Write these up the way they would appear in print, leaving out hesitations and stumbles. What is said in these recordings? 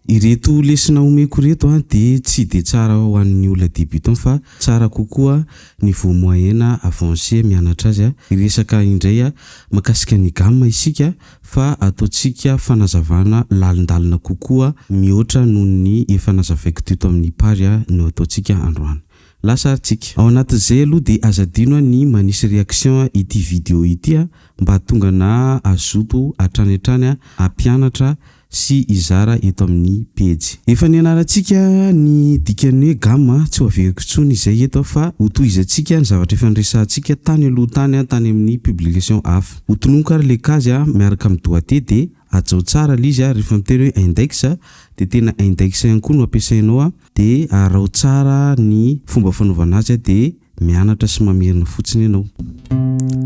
Ireto lesona omeko ireto dia tsy dia tsara ho an'ny olona débutant fa tsara kokoa niveau moyen na avancé mianatra azy. Hiresaka indray mahakasika ny gamme isika fa ataontsika fanazavana lalindalina kokoa mihoatra noho ny efa nazavaiko teto amin'ny page no ataontsika androany. Lasa ary tsika. Ao anatin'izay aloha dia aza adino ny manisy réaction ity vidéo ity mba hahatonga anah hazoto hatrany hatrany hampianatra sy hizara eto amin'ny pejy. Efa nianarantsika ny dikan'ny hoe gamme, tsy ho averiko intsony izay eto fa ho tohizantsika ny zavatra efa niresahantsika tany aloha tany tany amin'ny publication hafa. Ho tononiko ary le kazy miaraka amin'ny doigté dia hajao tsara le izy rehefa miteny hoe index dia tena index ihany koa no ampiasainao dia araho tsara ny fomba fanaovana azy dia mianatra sy mamerina fotsiny ianao.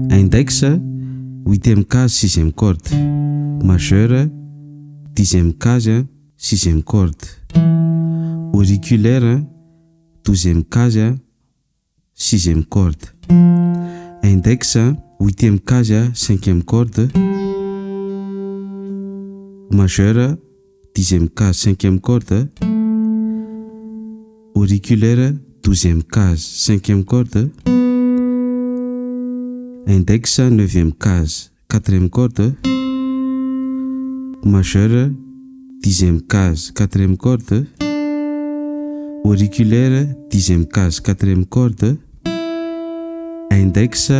Index, huitième case, sixième corde. Majeur, dixième case, sixième corde. Auriculaire, douzième case, sixième corde. Index, huitième case, cinquième corde. Majeur, dixième case, cinquième corde. Auriculaire, douzième case, cinquième corde. Index, neuvième case, quatrième corde. Majeur, dixième case, quatrième corde. Auriculaire, dixième case, quatrième corde. Index,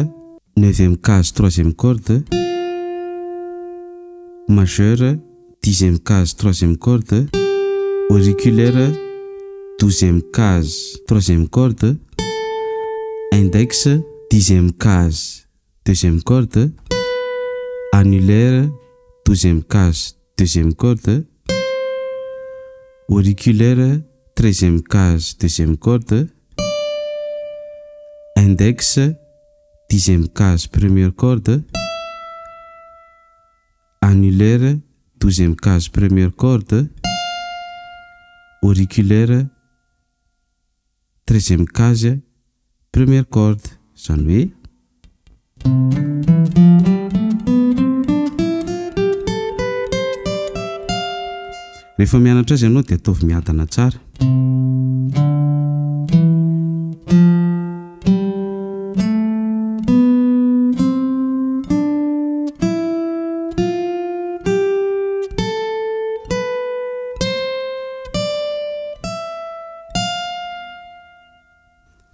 neuvième case, troisième corde. Majeur, dixième case, troisième corde. Auriculaire, douzième case, troisième corde. Index, dixième case, deuxième corde. Annulaire, douzième case, deuxième corde. Auriculaire, treizième case, deuxième corde. Index, dixième case, première corde. Annulaire, douzième case, première corde. Auriculaire, treizième case, première corde. Izany hoe. Rehefa mianatra azy ianao dia ataovy miadana tsara.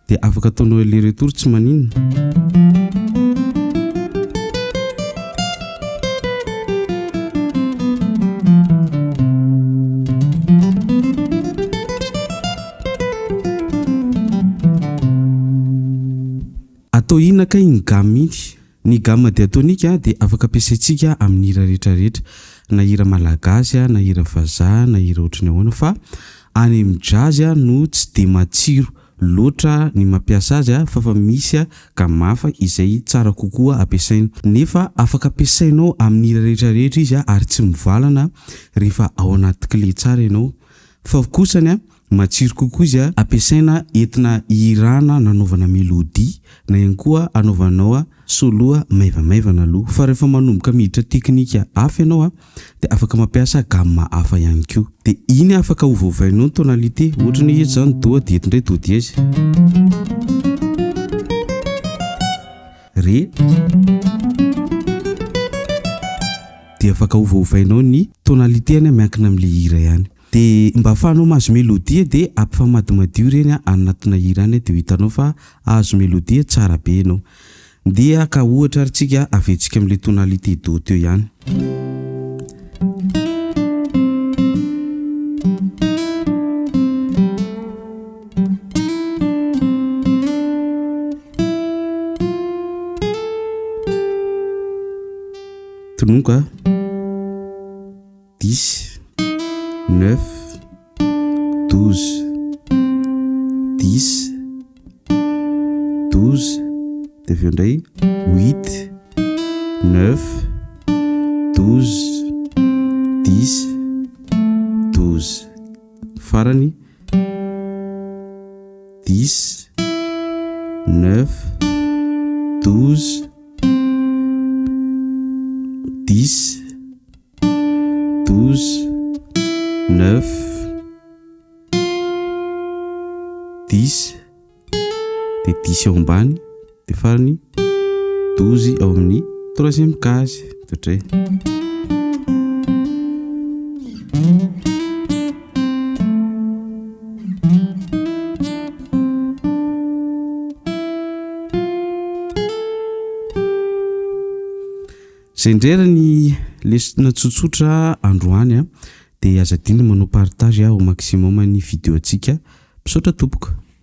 Dia afaka ataonao aller retour tsy maninona. Atao inona kay iny gamme iny? Ny gamme diatonique dia afaka ampiasaintsika amin'ny hira rehetra rehetra, na hira malagasy na hira vazaha na hira ohatry ny ahoana fa any amin'ny jazz no tsy dia matsiro loatra ny mampiasa azy fa fa misy gamme hafa izay tsara kokoa ampiasaina. Nefa afaka ampiasainao amin'ny hira rehetra rehetra izy ary tsy mivalana rehefa ao anaty clé tsara ianao. Fa kosany Matsiro kokoa izy ampiasaina entina hihirana na anaovana mélodie na ihany koa anaovanao solo maivamaivana aloha. Fa rehefa manomboka miditra teknika hafa ianao dia afaka mampiasa gamme hafa ihany koa. Dia iny afaka ovaovainao ny tonalité, ohatra ny hoe eto izany do dia eto indray do dièse. Ré. Dia afaka ovaovainao ny tonalité-ny miankina amin'ilay hira ihany. Dia mba ahafahanao mahazo melodie dia ampifamadimadio ireny any anatina hira any dia ho hitanao fa hahazo melodie tsara be ianao. Ndeha haka ohatra ary tsika averintsika amin'ilay tonalité do teo ihany. Tononiko a. Dix, neuf, douze, dix, douze, dia avy eo indray huit, neuf, douze, dix, douze. Farany, dix, neuf, douze, dix. 12, Neuf, dix, dia dix ao ambany, dia farany 12 ao amin'ny troisième case, ohatray. Zay indray ary ny lesona tsotsotra androany a, dia aza adino ny manao partage au maximum ny vidéo antsika. Misaotra tompoko.